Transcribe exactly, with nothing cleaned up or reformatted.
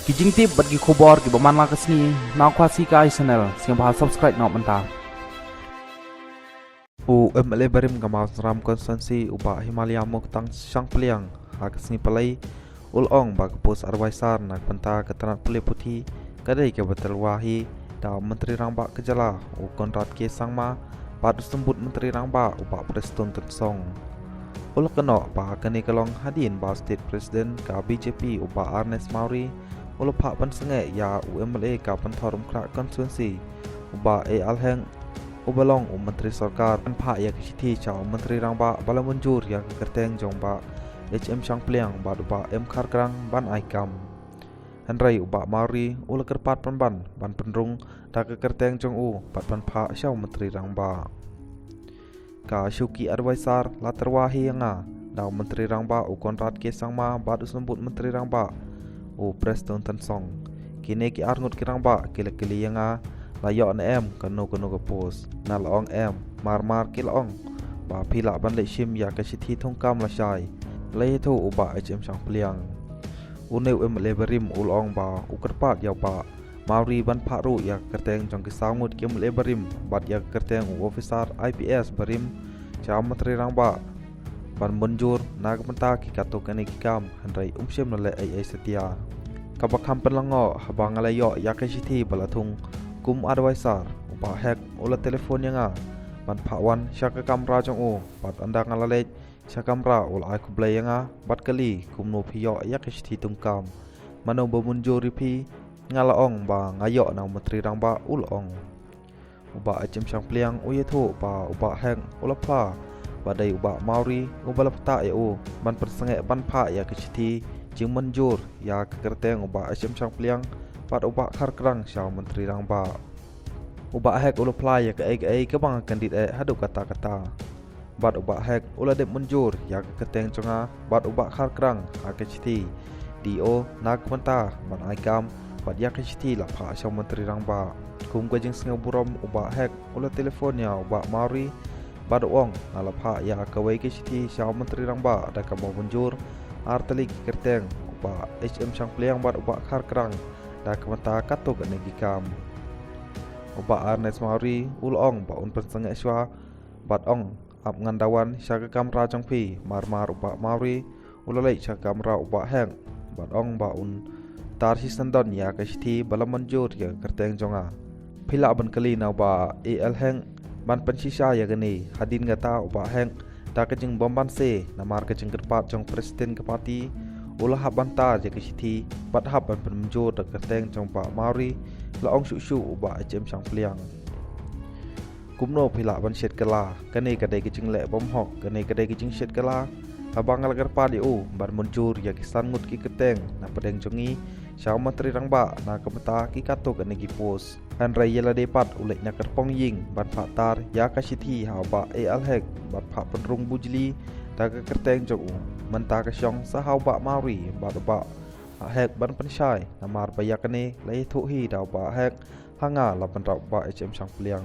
Ki jingtip bad ki khubor kiba man la ka sngi na Khasi Kai Channel, sngewbha subscribe noh mynta. U M L A barim ka Mawsynram Constituency u Bah Himalaya Muktang Shangpliang ha ka sngi Palei u la ong ba ka post advisor na ka bynta ka tnat pule puthi ka dei kaba tyrwa hi da u Myntri Rangbah ka jylla u Conrad K Sangma bad u Symbud Myntri Rangbah u Bah Prestone Tynsong. U la kynnoh ba kane ka long hadien ba State President ka B J P u Bah Ernest Mawrie u la phah pynsangeh ïa u M L A ka Pynthorumkhrah Constituency u Bah A L Hek uba long u Myntri Sorkar ban phah ïa ka shithi sha u Myntri Rangbah ba la mynjur ïa ka kyrteng jong u Bah H M Shangpliang bad u Bah M Kharkrang ban ai kam. Hynrei u Bah Mawrie u la kyrpad pynban ban pynrung da ka kyrteng jong u bad ban phah sha u Myntri Rangbah. Ka shuki advisor la tyrwa hi ïa nga da u Myntri Rangbah u Conrad K Sangma bad u Symbud Myntri Rangbah u Prestone Tynsong. Kine ki arngut ki rangbah ki la kylli ïa nga la ïoh ne em kano kano ka post. Nga la ong em, mar mar ki la ong ba phi lah ban leit shim ïa ka shithi thungkam lashai, la ïathuh u Bah H M Shangpliang. Une u M L A barim u la ong ba u kyrpad ïa u Bah Mawrie ban phah ruh ïa ka kyrteng jong ki saw ngut ki M L A barim bad ïa ka kyrteng u officer I P S barim sha u Myntri Rangbah ban mynjur na ka bynta ki katto katne ki kam, hynrei um shym la leh ei ei satia. Kaba kham pynlyngngoh, haba nga la ïoh ïa ka shithi ba la thung kum advisor, u Bah Hek u la telephone ïa nga ban phah wan sha ka kamra jong u bad ynda nga la leit sha kamra u la ai khublei ïa nga bad kylli kumno phi ïoh ïa ka shithi thungkam, mano ba mynjur ïa phi. Nga la ong ba nga ïoh na u Myntri Rangbah, u la ong. U Bah H M Shangpliang u ïathuh ba u Bah Hek u la phla ba dei u Bah Mawrie uba la ktah ïa u ban pynsangeh ban phah ïa ka shithi jingmynjur ïa ka kyrteng u Bah H M Shangpliang bad u Bah Kharkrang sha u Myntri Rangbah. U Bah Hek u la phla ïa kaei kaei kaba nga kyndit eh haduh katta katta. Bad u Bah Hek u la dep mynjur ïa ka kyrteng jong nga bad u Bah Kharkrang ha ka shithi D O na ka bynta ban ai kam bad ïa ka shithi la phah sha u Myntri Rangbah. Kum ka jingsngewburom u Bah Hek u la telephone ïa u Bah Mawrie bad u ong nga la phah ïa kawei ka shithi sha u Myntri Rangbah da kaba mynjur ar tylli ki kyrteng, u Bah H M Shangpliang bad u Bah Kharkrang da ka bynta katto katne ki kam. U Bah Ernest Mawrie u la ong ba un pynsangeh shuwa bad ong ap ngan da wan sha ka kamra jong phi. Mar mar u Bah Mawrie u la leit sha ka kamra u Bah Hek bad ong ba un tar shisyndon ïa ka shithi ba la mynjur ïa ka kyrteng jong nga. Phi lah ban kylli na u Bah A L Hek ban pynshisha ïa kane. Hadien kata u Bah Hek da ka jingbymbanse namar ka jingkyrpad jong president ka party u la hap ban tar ïa ka shithi bad hap ban pynmynjur da ka kyrteng jong u Bah Mawrie, la ong shuh shuh u Bah H M Shangpliang. Kumno phi lah ban shet kylla? Kane ka dei ka jingleh bymhok, kane ka dei ka jingshet kylla. Haba nga la kyrpad ïa u ban mynjur ïa ki san ngut ki kyrteng na pdeng jong ngi sha u Myntri Rangbah na ka bynta ki katto katne ki post, hynrei ïa lade pat u leit na kyrpong ïing ban phah tar ïa ka shithi ha u Bah A L Hek bad phah pynrung bujli da ka kyrteng jong u. Mynta ka shong sa ha u Bah Mawrie bad u Bah Hek ban pynshai namar ba ïa kane la ïathuh hi da u Bah Hek ha nga la bynrap u Bah H M Shangpliang.